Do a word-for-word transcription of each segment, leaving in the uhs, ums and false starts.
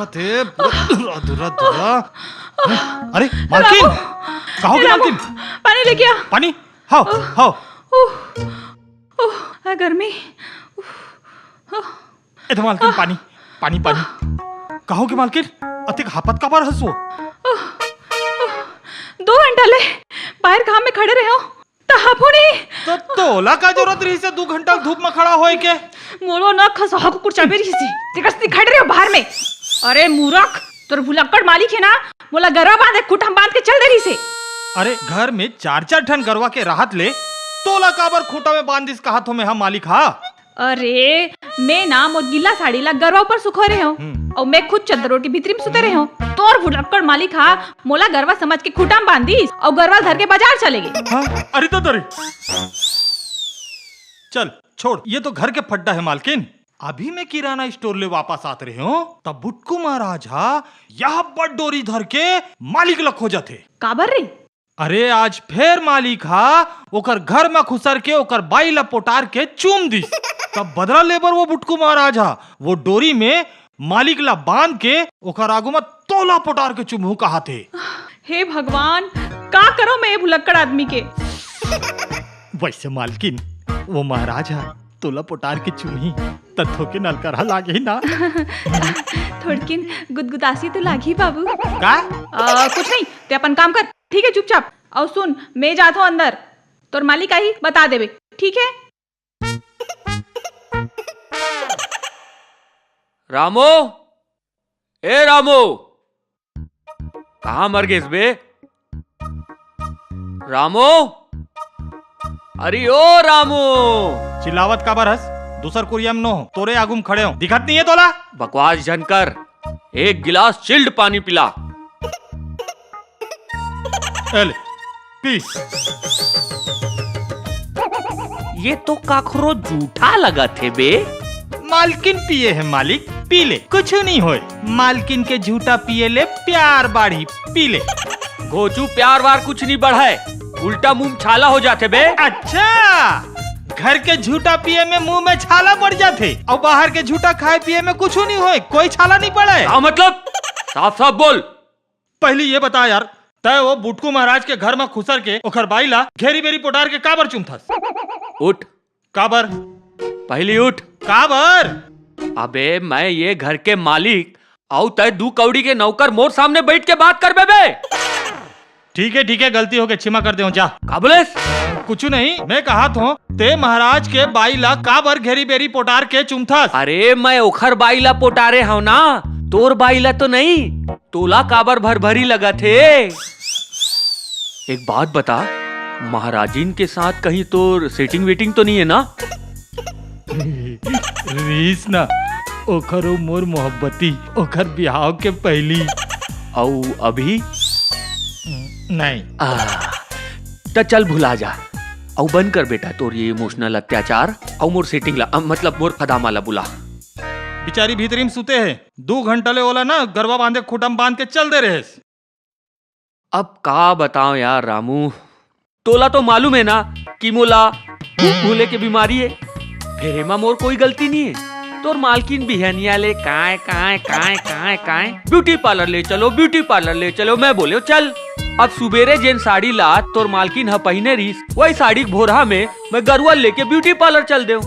अरे, पूरा दुर्रा, दुर्रा, दुर्रा। अरे, मालकिन, रामू, कहाँ हो गई रामू, मालकिन? पानी लेके आ। पानी? हाव, हाव। उह, उह, आ गर्मी। उह, उह। ए तो मालकिन, पानी, पानी, पानी। कहाँ हो गई मालकिन? अतिक हापत काबर हस वो? उह, उह। दो घंटा ले बाहर घाम में खड़े रहे हो। त हापो नहीं। तो तोला का जरूरत रहिस हे दू घंटा धूप में खड़ा होए के? मोरो ना खसहा कुकुर चाबे रहिस हे। तेकर से खड़े रहे हो बाहर में। अरे मूरख, तोर भुलक्कड़ मालिक हे ना, मोला गरवा बांधे खूंटा में बांध के चल दे रहिस हे। अरे घर में चार चार ठन गरवा के राहत ले तोला काबर खूंटा में बांध दिस कहत हो में हा मालिक हा? अरे, मैं ना मोर गीला साड़ी ला गरवा ऊपर सुखोय रहे हंव, हम्म। अउ मैं खुद चद्दर ओढ़ के भीतरी में सुते रहे हंव। तोर भुलक्कड़ मालिक हा मोला गरवा समझ के खूंटा में बांध दिस, अउ गरवा धर के बाजार चले गे। हाँ? अरे तो तोरे। चल, छोड़, ये तो घर के फड्डा हे मालकिन। अभी मैं किराना स्टोर ले वापस आत रहे हंव, तब बुटकू महाराज हा यह बड़ डोरी धर के मालिक ला खोजत हे। काबर रे? अरे, आज फेर मालिक हा ओकर घर म खुसर के ओकर बाई ला पोटार के चूम दिस। तब बदला लेबर वो बुटकू महाराज हा वो डोरी में मालिक ला बांध के ओकर आगू म तोला पोटार के चूमहूं कहत हे। हे भगवान, का करो मैं ये भुलक्कड़ आदमी के? वैसे मालकिन, वो महाराज हा तोला पोटार के चूमही, त थोके नलकरहा लागही ना। थोड़किन गुदगुदासी तो लागही बाबू। का? आ, कुछ नहीं, ते अपन काम कर। ठीक है, चुपचाप। अउ सुन, मैं जात हंव अंदर, तोर मालिक आही, बता देबे, ठीक है? रामू, ए रामू, कहाँ मर गेस बे? रामू, अरे ओ रामू। चिल्लावत काबर हस? दूसर कुरिया में नो, तोरे आगू में खड़े हंव, दिखत नहीं है तोला? बकवास झन कर, एक गिलास चिल्ड पानी पिला। ए ले, पी। ये तो काखरो जूठा लगत हे बे। मालकिन पिए हे मालिक, पी ले, कुछ नहीं होय। मालकिन के जूठा पिए ले प्यार बाढ़ी, पी ले। घोचू, प्यार वार कुछ नहीं बढ़े, उल्टा मुंह में छाला हो जाथे बे। अच्छा, घर के जूठा पिए में मुंह में छाला बढ़ जाथे, अउ बाहर के जूठा खाए पिए में कुछ नहीं होय, कोई छाला नहीं पड़े। का मतलब? साफ साफ बोल। पहली ये बता यार, तय वो बुटकू महाराज के घर म खुसर के ओखर बाई ला घेरी बेरी पोटार के काबर चुमथस? उठ। काबर? पहली उठ। काबर? अबे, मैं ये घर के मालिक अउ तय दू कौड़ी के नौकर, मोर सामने बैठ के बात करबे बे। ठीक है, ठीक है, गलती हो गई, क्षमा कर दे, जा। का बोलेस? कुछ नहीं, मैं कहत हंव, ते महाराज के बाई ला काबर घेरी बेरी पोटार के चुमथस? अरे, मैं ओखर बाई ला पोटारे हंव ना, तोर बाई ला तो नहीं। तोला काबर भरभरी लगत हे? एक बात बता, महाराजिन के साथ कहीं तोर सेटिंग वेटिंग तो नहीं है ना? रीस ना, ओखर अउ मोर मोहब्बती, ओखर बिहाव के पहली। अउ अभी? नहीं। आ, त चल भुला जा। अउ बंद कर बेटा तोर ये इमोशनल अत्याचार, अउ मोर सेटिंग ला, अ, मतलब मोर खदामा ला बुला। बिचारी भीतरी में सुते हे, दू घंटा ले ओला ना गरवा बांधे खूंटा में बांध के चल दे रहेस। अब का बताओं यार रामू, तोला तो मालूम है ना कि मोला मुंह, मुंह लेके बीमारी है, फिर एमा मोर कोई गलती नहीं है। तोर मालकिन बिहनिया ले काय, काय, काय, काय, काय, ब्यूटी पार्लर ले चलो, ब्यूटी पार्लर ले चलो, मैं बोले चल। अब सुबेरे जेन साड़ी ला तोर मालकिन ह पहिने रहिस, वही साड़ी के भोरहा में मैं गरुआ लेके ब्यूटी पार्लर चल देव।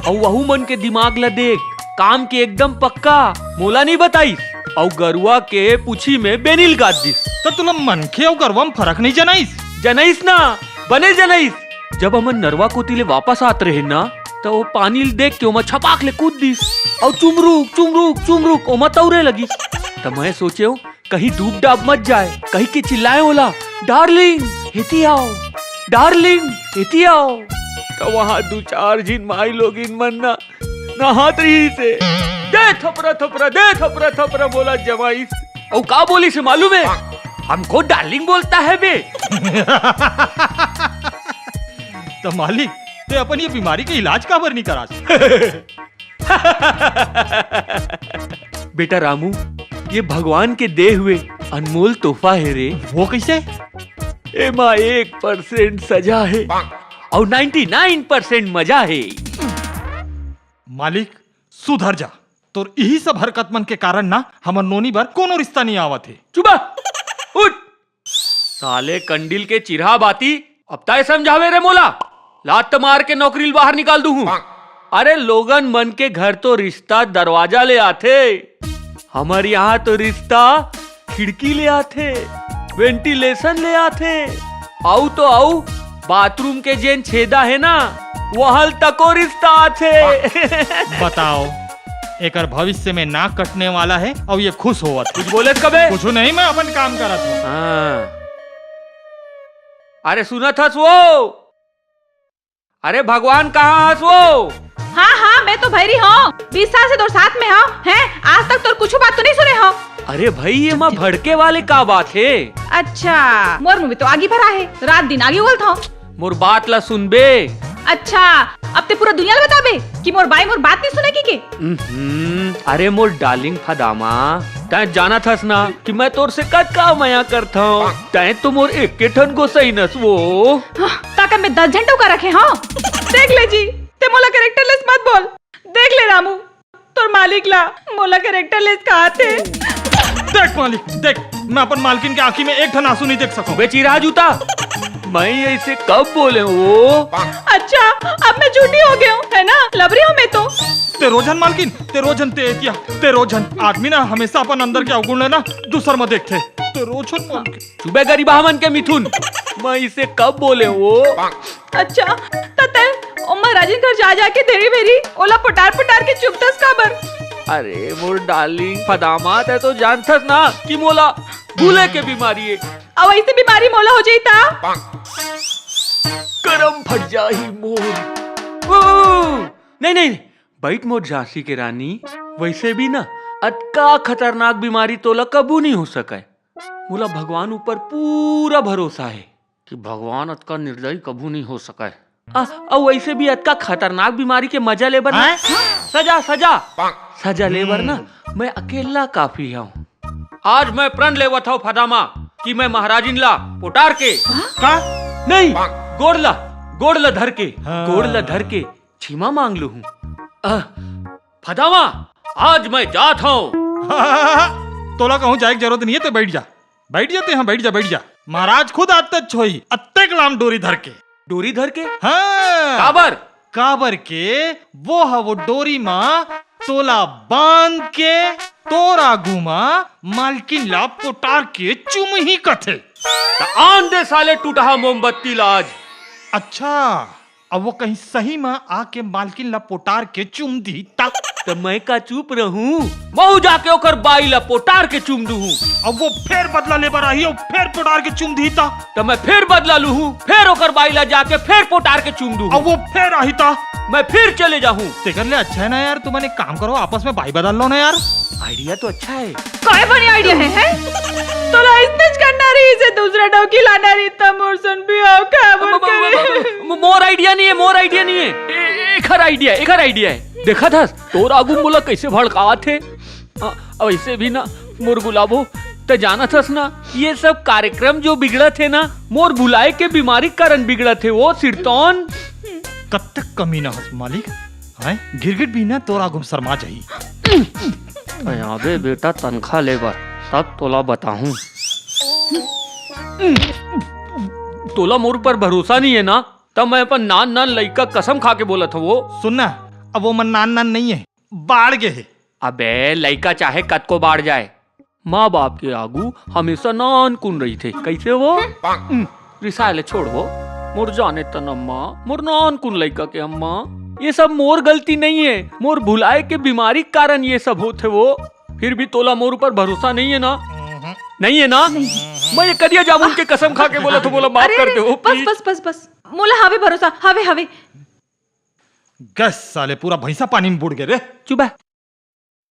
अउ वहू मन के दिमाग ला देख, काम के एकदम पक्का, मोला नहीं बताइस। अउ गरुआ के पूछी में बेनिल गाद दिस। त तुला मनखे अउ गरुआ में फरक नहीं जनाइस? जनाइस ना, बने जनाइस। जब हमन नरवा कोती ले वापस आत रहे ना, त वो पानी ल देख के ओमा छपाक ले कूद दिस। अउ चुमरुक, चुमरुक, चुमरुक ओमा तौरे लगिस। त मैं सोचेव, कहीं डूब डाब मत जाए, कहिके चिल्लाए ओला, "डार्लिंग, एती आओ, डार्लिंग, एती आओ।" त वहां दू चार झिन माई लोगिन मन ना नहात रहिस हे। दे थपरा थपरा, दे थपरा थपरा मोला जमाइस। अउ का बोलिस हे मालूम हे? "हमको डार्लिंग बोलता है बे।" त मालिक, ते अपन ये बीमारी के इलाज काबर नहीं करास? बेटा रामू, ये भगवान के दे हुए अनमोल तोहफा हे रे। वो कैसे? एमा एक परसेंट सजा हे अउ नाइंटी नाइन परसेंट मजा हे। मालिक, सुधर जा। तोर इही सब हरकत मन के कारण ना हमर नोनी बर कोनो रिश्ता नइ आवत हे। चुप! उठ! साले कंडील के चिरहा बाती, अब तैं समझावे रे मोला। लात मार के नौकरी ले बाहर निकाल दूहूं। अरे लोगन मन के घर तो रिश्ता दरवाजा ले आथे, हमर यहाँ तो रिश्ता खिड़की ले आथे, वेंटिलेशन ले आथे, अउ तो अउ बाथरूम के जेन छेदा हे ना, वहल तको रिश्ता आथे। बताओ, एकर भविष्य में नाक कटने वाला हे अउ ये खुश होवत हे। कुछ बोले कबे? कुछ नहीं, मैं अपन काम करत हूँ। हाँ। अरे सुनत हस वो? अरे भगवान कहाँ हस वो? हाँ, हाँ, मैं तो भैरी हूँ। बीस साल से तोर साथ में हूँ, हैं? आज तक तोर कुछ बात तो नहीं सुने हूँ। अरे भाई, ये माँ भड़के वाले का बात हे? अच्छा, मोर मुँह में तो आगी भरा हे, रात दिन आगी उगलत हूँ। मोर बात ला सुनबे। अच्छा, अब तैं पूरा दुनिया ला बताबे कि मोर बाई मोर बात नहीं सुने कि के? उहुं, अरे मोर डार्लिंग फदामा, तैं जानत हस ना कि मैं तोर से कतका मया करथंव। तैं तो मोर एके ठन गोसई नस वो। हाँ, ताकत में दस झन टोका रखे हूँ। देख ले जी, तैं मोला कैरेक्टरलेस मत बोल। देख ले रामू, तोर मालिक ला मोला कैरेक्टरलेस कहाथे। देख मालिक, देख, मैं अपन मालकिन के आँखी में एक ठन आंसू नहीं देख सकूं। बे चिरहा जूता, मैं ऐसे कब बोले हूँ? अच्छा, अब मैं झूठी हो गया हूँ, है ना? लबरी हूँ मैं तो। तैं रोज हन मालकिन, तैं रोज हन, तैं एतिया, तैं रोज हन। आदमी ना हमेशा अपन अंदर के अवगुण ला ना दूसर में देखथे। तैं रोज हन मालकिन। चुबे गरीबा मन के मिथुन, मैं इसे कब बोले हूँ? अच्छा, त तैं ओ महाराजिन घर जा जाके देरी बेरी ओला पोटार पोटार के चुमथस काबर? अरे मोर डार्लिंग फदामा, तैं तो जानथस ना कि मोला भूले के बीमारी हे। अउ ऐसे बीमारी मोला हो जाई ता? करम फट जाही मोर। ओ, नहीं, नहीं, बइठ मोर झांसी के रानी, वैसे भी ना अतका खतरनाक बीमारी तोला कभू नहीं हो सकय। मोला भगवान ऊपर पूरा भरोसा हे कि भगवान अतका निर्दयी कभू नहीं हो सकय। आ, अउ वैसे भी अतका खतरनाक बीमारी के मजा लेबर ना, हैं? सजा, सजा, सजा लेबर ना, मैं अकेला काफी हूँ। आज मैं प्रण लेवत हूँ फदामा कि मैं महाराजिन ला पोटार के का? नहीं, गोड़ ला, गोड़ ला धर के, हाँ। गोड़ ला धर के क्षमा मांग लूँ हूँ। आ, फदामा, आज मैं जात हूँ। तोला कहूँ जाए के जरूरत नहीं हे, तैं बइठ जा, बइठ जा, तैं हाँ, बइठ जा, बइठ जा। महाराज खुद आते होही, अतेक लाम डोरी धर के। डोरी धर के? हाँ। काबर? काबर के वो ह वो डोरी मा तोला बांध के तोर आगू मा मालकिन ला पोटार के चुमही कथे। त आन दे साले टूटहा मोमबत्ती ला आज। अच्छा, अब वो कहीं सही मा आके मालकिन ला पोटार के चुम दी ता? त मैं का चुप रहूं? महू जाके ओकर बाई ला पोटार के चुम दूहूं। अब वो फेर बदला लेबर आही अउ फेर पोटार के चुम दी ता? त मैं फेर बदला लूहूं, फेर ओकर बाई ला जाके फेर पोटार के चुम दूहूं। अब वो फेर आही ता? मैं फिर चले जाहूं। तेकर ले अच्छा हे ना यार, तुमन एक काम करो, आपस में बाई बदल लो ना यार। आइडिया तो अच्छा हे। काय बने आइडिया हे, हैं? तोला अइसनेच करना रहिसे, दूसरा डौकी लाना रहिस त मोर संग बिहाव काबर करे? म-, म-, म-, म-, मोर आइडिया नहीं हे, मोर आइडिया नहीं हे। ए-, एखर आइडिया, एखर आइडिया हे। देखत हस, तोर आगू मोला कइसे भड़कावत हे। अ, वैसे भी ना, मोर गुलाबो, तैं जानत हस ना, ये सब कार्यक्रम जो बिगड़त हे ना, मोर भुलाए के बीमारी के कारण बिगड़त हे वो सिरतौन। कतक कमीना हस मालिक, हैं? गिरगिट भी ना तोर आगू म शर्मा जाही। अबे बेटा, तनखा ले बर, तब तोला बताहूं। तोला मोर ऊपर भरोसा नहीं हे ना, तब मैं अपन नान नान लइका कसम खा के बोलत हवं। सुन ना, अब वो मन नान नान नहीं हे, बाढ़ गे हे। अबे लइका चाहे कतको बाढ़ जाए, माँ बाप के आगू हमेशा नानकुन रहिथे। कइसे वो? हम्म, रिसाए ले छोड़ वो। मोर जाने तन अम्मा, मोर नानकुन लइका के अम्मा, ये सब मोर गलती नहीं हे, मोर भुलाए के बीमारी के कारण ये सब होथे वो। फिर भी तोला मोर ऊपर भरोसा नहीं हे ना? नहीं हे ना? मैं ये करिया जामुन के कसम खा के बोलत हवं, मोला माफ अरे, कर अरे, दे वो, बस, please। बस, बस, बस। मोला हवे भरोसा, हवे, हवे। गस साले, पूरा भैंसा पानी में बूड़ गे रे। चुप हे।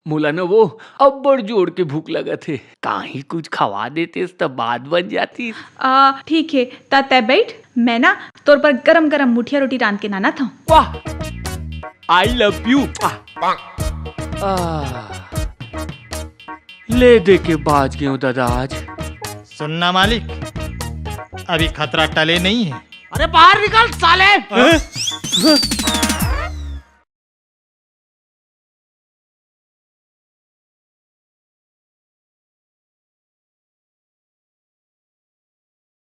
मोला न वो अब्बड़ जोर के भूख लगत हे, काहीं कुछ खवा देतेस त बात बन जातिस। आ, ठीक हे, त तैं बइठ, मैं ना तोर बर गरम गरम मुठिया रोटी रांध के लानत हवं। वाह, I love you। आह। आह। ले दे के बाज गेंव दादा आज। सुन ना मालिक, अभी खतरा टले नहीं हे। अरे बाहर निकल साले। हैं?